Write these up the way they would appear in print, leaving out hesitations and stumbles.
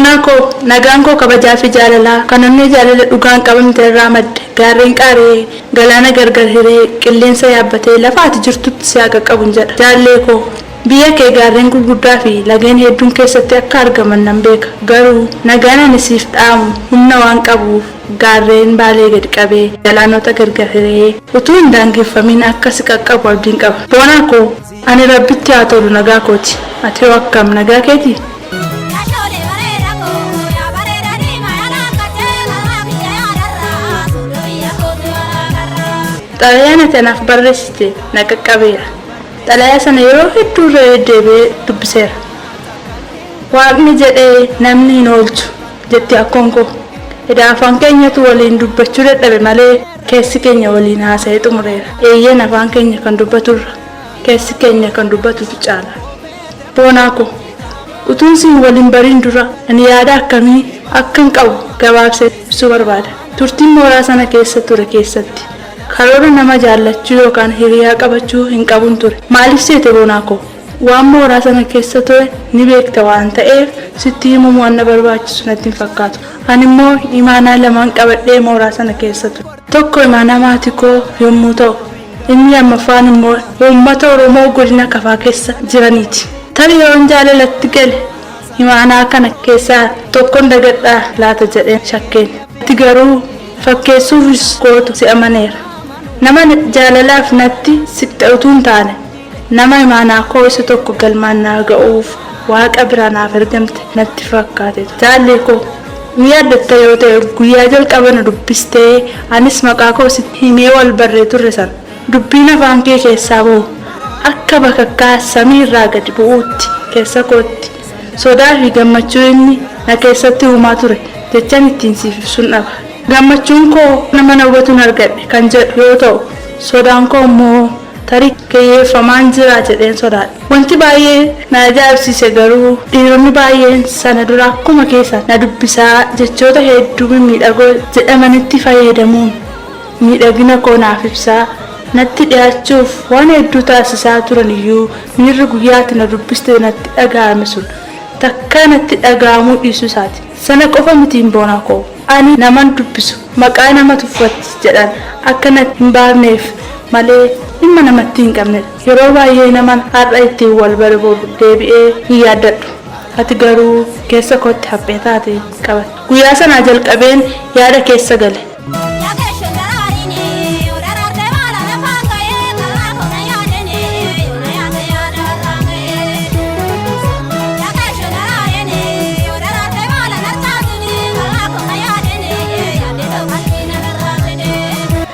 Boonaa koo, nagaan koo kabajaa fi jaalalaa kan onnee jaalala dhugaan qabamte irraa madde, gaarreen qaari'ee, galaana gargar hiree, qilleensa yaabbatee lafa ati jirtutti si haa qaqqabun jedha. Jaallee koo, biyya kee gaarreen gurguddaa fi lageen hedduun keessatti akka argaman nan beeka. Garuu nagaan ani siif dhaamu humna waan qabuuf gaarreen Baalee gad qabee, galaanota gargar hiree utuu hin daangeffamin akka si qaqqabu abdiin qaba. Boonaa koo, ani Rabbitti haa tolu nagaa kooti. Ati hoo akkam, nagaa keetii? Xalayaan ati anaaf barreessite na qaqqabeera. Xalayaa sana yeroo hedduu irra deddeebi'ee dubbiseera. Waaqni jedhee namni hin oolchu, jetti akkoon koo. Edaa afaan keenyatu waliin dubbachuu dadhabe malee keessi keenya waliin haasa'ee xumureera. Eeyyeen afaan keenya kan dubbaturra keessi keenya kan dubbatutu caala. Boonaa koo, utuun siin wal hin barin dura ani yaada akkamii akkan qabu gabaabsee ibsuu barbaada. Turtiin mooraa sana keessa ture keessatti karoora nama jaallachuu yookaan hiriyaa qabachuu hin qabun ture. Maaliif seete Boonaa koo? Waan mooraa sana keessa ture ni beekta waan ta'eef sitti himuun waan na barbaachisu natti hin fakkaatu. Ani immoo imaanaa lamaan qabadhee mooraa sana keessa ture. Tokko imaanaa maatii koo yommuu ta'u, inni lammaffaan immoo uummata Oromoo godina Kafaa keessa jiraniiti. Tarii yoon jaalalatti gale imaanaa kana keessaa tokkon dagadhaa laata jedheen shakkeen. Ati garuu fakkeessuufis gootu si amaneera. Nama jaalalaaf natti siqxe utuu hin taane nama imaanaa koo isa tokko galmaan naa ga'uuf Waaqa biraa naaf ergamte natti fakkaateetu. Jaallee koo, ni yaaddatta yoo ta'e guyyaa jalqaba na dubbistee anis maqaa koo sitti himee wal barree turre sana. Dubbiin afaan kee keessaa ba'u akka bakakkaa samii irraa gadi bu'uutti keessa kootti sodaa fi gammachuu inni na keessatti uumaa ture jechan ittiin siif ibsun dhaba. Gammachuun koo nama na hubatun argadhe kan jedhu yoo ta'u sodaan koo immoo tarii kiyyeeffamaan jira jedheen sodaadhe. Wanti baay'ee na ajaa'ibsiise garuu dhiironni baay'een sana dura akkuma kee sana na dubbisaa jechoota hedduu mimmiidhagoo jedhamanitti fayyadamuun miidhagina koo naaf ibsaa natti dhiyaachuuf waan hedduu taasisaa turan iyyuu miirri guyyaa ati na dubbiste natti dhaga'ame sun takkaa natti dhaga'amuu dhiisuu isaati. Sana qofa mitiim Boonaa koo. Ani naman dubbisu maqaa nama tuffatti jedhan akka natti hin baafneef malee dhimma namatti hin qabnedha. Yeroo baay'ee naman har'a ittiin wal bare boru deebi'ee hin yaaddadhu. Ati garuu keessa kootti haphee taatee qabatte. Guyyaa sanaa jalqabeen yaada keessa gale.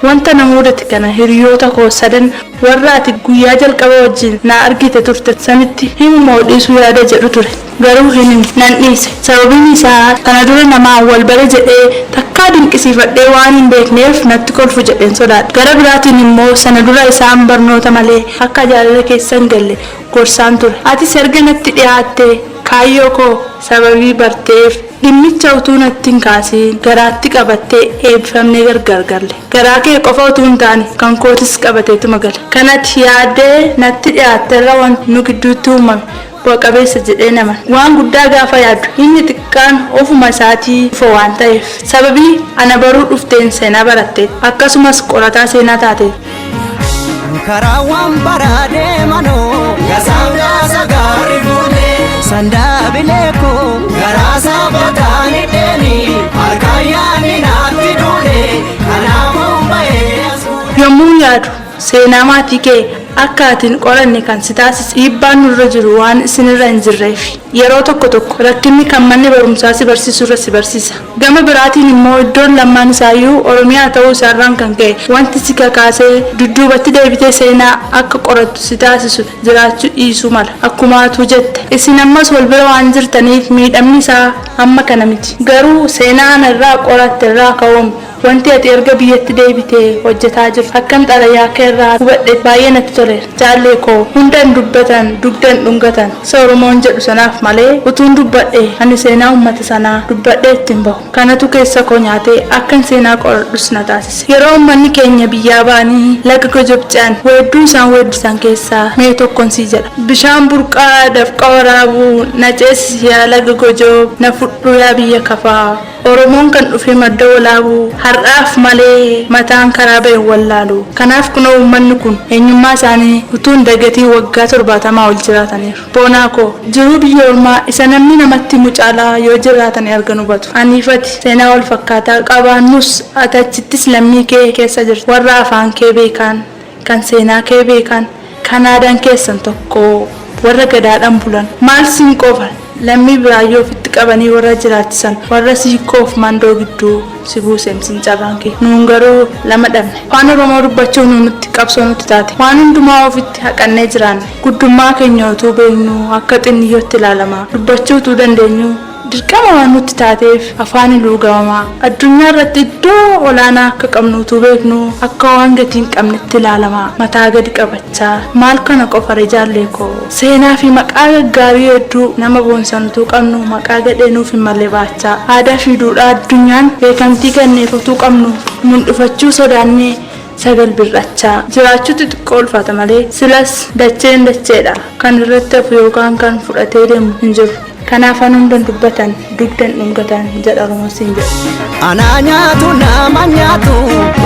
Wanta na mudate kana hiriyoota koo sadan warra ati guyyaa jalqaba wajjin na argite turte sanitti himu moo dhiisuu yaada jedhu ture. Garuu hin himne. Nan dhiise. Sababiin isaa kana dura namaan wal bare jedhee takkaa dinqisiifadhee waan hin beekneef natti kolfu jedheen sodaadhe. Gara biraatiin immoo sana dura isaan barnoota malee akka jaalala keessa hin galle gorsaan ture. Atis erga natti dhiyaattee kaayyoo koo sababii barteef dhimmicha utuu natti hin kaasiin garaatti qabattee eebbifamnee gargar galle. Garaa kee qofa utuu hin taane kan kootis qabateetuma gale. Kan ati yaaddee natti dhiyaatterra wanti nu gidduutti uumame bu'a qabeessa jedheen amana. Waan guddaa gaafa yaaddu inni xiqqaan ofuma isaatii dhufa waan ta'eef. Sababii ana baruu dhufteen seenaa baratteetta. Akkasumas qorataa seenaa taateetta. Karaa waan baraa deemanoo gasaan gaasa gaarri fuudhee sandaabilee koo garaa saabataan hidheeni harkaan yaani naatti duule kanaafuu bahee as fuudhe. Yommuu yaadu Seenaa maatii kee akka ati hin qoranne kan si taasise dhiibbaan nurra jiru waan isinirra hin jirreefi. Yeroo tokko tokko rakkinni kan manni barumsaa si barsiisurra si barsiisa. Gama biraatiin immoo iddoon lammaan isaayyuu Oromiyaa ta'uu isaarraan kan ka'e wanti si kakaasee dudduubatti deebitee seenaa akka qorattu si taasisu jiraachuu dhiisuu mala. Akkuma atuu jette isin ammas wal bira waan jirtaniif miidhamni isaa hamma kana miti. Garuu seenaa ana irraa qoratte irraa ka'uun. Wanti ati erga biyyatti deebitee hojjetaa jirtu akkan xalayaa kee irraa hubadhe baay'ee natti toleera. Jaallee koo, hundan dubbatan dugdan dhungatan isa Oromoon jedhu sanaaf malee utuun dubbadhe ani seenaa uummata sanaa dubbadhee ittiin bahu. Kanatu keessa koo nyaatee akkan seenaa qoradhus na taasise. Yeroo uummanni keenya biyyaa ba'anii laga Gojob ce'an weedduu isaan weeddisan keessaa mee tokkon sii jedha. Bishaan burqaa dafqa waraabuu na ceesisi yaa laga Gojob na fudhu yaa biyya Kafaa. Oromoon kan dhufe Madda Walaabuu har'aaf malee mataan karaa ba'e hin wallaalu. Kanaaf kunoo uummanni kun eenyummaa isaanii utuu hin dagatiin waggaa 70 ol jiraataniiru. Boonaa koo, jiruu biyya ormaa isa namni namatti himu caalaa yoo jiraatanii argan hubatu. Aniif ati seenaa wal fakkaataa qabaannus ati achittis lammii kee keessa jirta. Warra afaan kee beekaan, kan seenaa kee beekan, kan aadaan keessan tokko, warra Gadaadhaan bulan, maal siin qofa lammii biraayyuu ofitti qabanii warra jiraachisan, warra Siikkoof Mandoo gidduu si buuseem siin carraan kee. Nuun garuu lama dhabne. Afaan Oromoo dubbachuuf nu nutti qabsoo nutti taate. Waan hundumaa ofitti haqannee jiraanne. Guddummaa keenya utuu beeknuu akka xinniyyootti ilaalamaa, dubbachuu utuu dandeenyuu Dirqama waan nutti taateef afaani luugamamaa addunyaa irratti iddoo olaanaa akka qabnu utuu beeknuu akka waan gatii hin qabnetti ilaalamaa mataa gadi qabachaa maal kana qofaree jaallee koo seenaa fi maqaa gaggaarii hedduu nama boonsan utuu qabnuu maqaa gadhee nuuf hin malle baachaa aadaa fi duudhaa addunyaan beekamtii kenneef utuu qabnu mundhufachuu sodaannee sagal bir'achaa jiraachuutu xiqqoo ulfaata malee silas dacheen dacheedha kan irratti hafu yookaan kan fudhatee deemu hin jiru. Kanaaf an hundan dubbatan dugdan dhungatan jedha Oromoon siin jedha. Anaa nyaatu nama nyaatu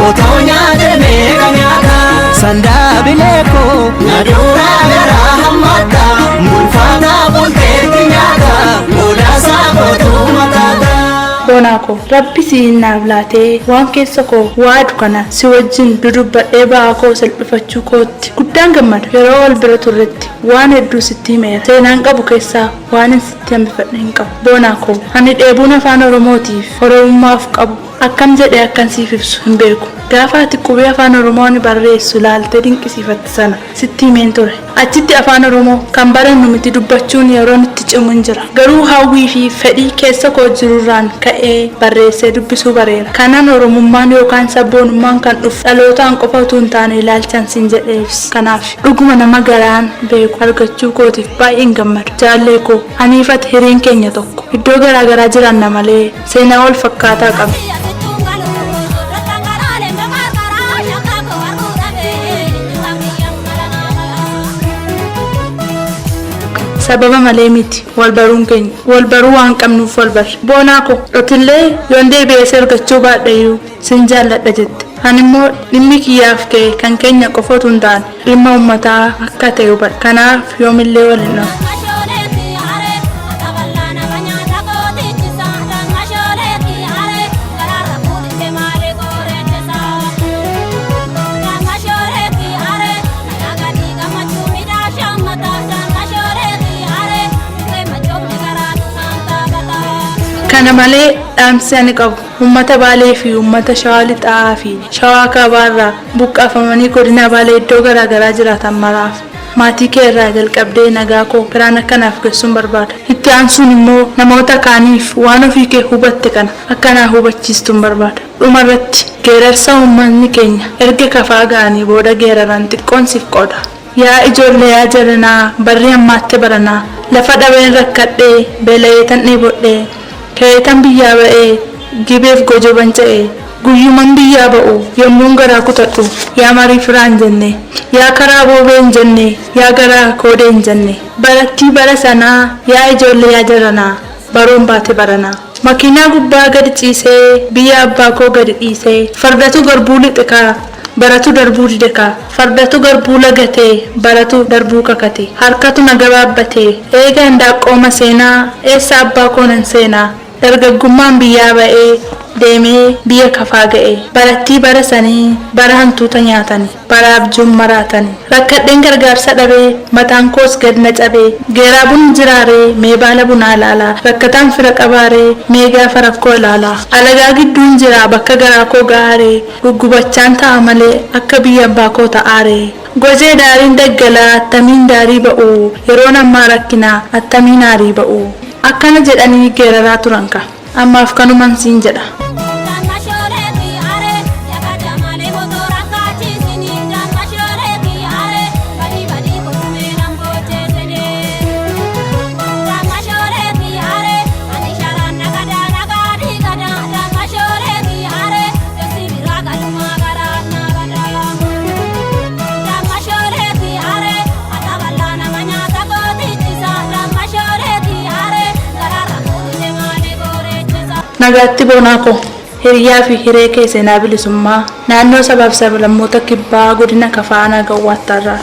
otoo nyaate meeqa nyaata sandaabilee koo na duraa garaa hammaata bulfaataa bulteetti nyaata godaasaa kootu mataata. Boonaa koo, Rabbi siin naaf laatee waan keessa koo waadu kana si wajjin dudubbadhee ba'aa koo salphifachuu kootti guddaan gammada. Yeroo wal bira turretti waan hedduu sitti himeera. Seenaan qabu keessaa waanin sitti hambifadhe hin qabu. Boonaa koo, ani dheebuun Afaan Oromootiif Oromummaaf qabu akkam jedhee akkan siif ibsu hin beeku. Gaafa ati qubee Afaan Oromoo ani barreessu laaltee dinqisiifatte sana sitti himeen ture. Achitti Afaan Oromoo kan barannu miti dubbachuun yeroon itti cimu hin jira. Garuu hawwii fi fedhii keessa koo jirurraan ka'ee barreessee dubbisuu bareera. Kanan Oromummaan yookaan sabboonummaan kan dhufu dhalootaan qofa utuu hin taane ilaalchaan siin jedheefis kanaafi. Dhuguma nama garaan beeku argachuu kootiif baay'een gammada. Jaallee koo, aniif ati hireen keenya tokko. Iddoo garaa garaa jiraanna malee seenaa wal fakkaataa qabna. Sababa malee miti wal baruun keenya. Wal baruu waan qabnuuf wal barre. Boonaa koo, atillee yoon deebi'ee si argachuu baadheyyuu sin jaalladha jette. Animmoo dhimmi kiyyaaf kee kan keenya qofa utuu hin taane dhimma uummataa akka ta'e hubadha. Kanaaf yoomillee wal hin dhabnu. Kana malee dhaamsi ani qabu uummata Baalee fi uummata Shawaa Lixaa fi Shawaa Kaabaa irraa buqqaafamanii godina Baalee iddoo garaa garaa jiraatan maraaf maatii kee irraa jalqabdee nagaa koo biraan akka naaf geessun barbaada. Itti aansuun immoo namoota kaaniif waan ofii kee hubatte kana akka naa hubachiistun barbaada. Dhuma irratti geerarsa uummatni keenya erga Kafaa ga'anii booda geeraran xiqqoon siif qooda. Yaa ijoollee yaa jaranaa barri hammaatte baranaa lafa dhabeen rakkadhee beela'eetan dheebodhee ka'eetan biyyaa ba'ee Gibeef Gojoban ce'ee guyyuman biyyaa ba'u yommuun garaa kutadhu yaa marii firaa hin jenne yaa karaa boobee hin jenne yaa garaa koodee hin jenne barattii bara sanaa yaa ijoollee yaa jaranaa baroon baate baranaa. Makiinaa gubbaa gadi ciisee biyya abbaa koo gadi dhiisee fardatu garbuu lixe kaa baratu darbuu dide kaa fardatu garbuu lagatee baratu darbuu kakate harkatu na gabaabbatee eega handaaqqoo maseenaa eessa abbaa koo nan seenaa dargaggummaan biyyaa ba'ee deemee biyya Kafaa ga'e barattii bara sanii bara hantuuta nyaatani bara abjuun maraatani rakkadheen gargaarsa dhabee mataan koos gad na cabee geeraa bunni jiraaree mee baala bunaa ilaalaa rakkataan fira qabaaree mee gaafa rakkoo ilaalaa alagaa gidduun jiraa bakka garaa koo ga'aaree guggubachaan ta'a malee akka biyya abbaa koo ta'aaree gojee daariin daggalaa attamiin daarii ba'u yeroon ammaa rakkinaa attamiin aarii ba'u akkana jedhanii geeraraa turan ka. Ammaaf kanuman siin jedha. Nagaatti boonaa koo. Hiriyaa fi hiree kee seenaa bilisummaa naannoo sabaaf sablammoota kibbaa godina Kafaa Aanaa Gawwaattaarraa.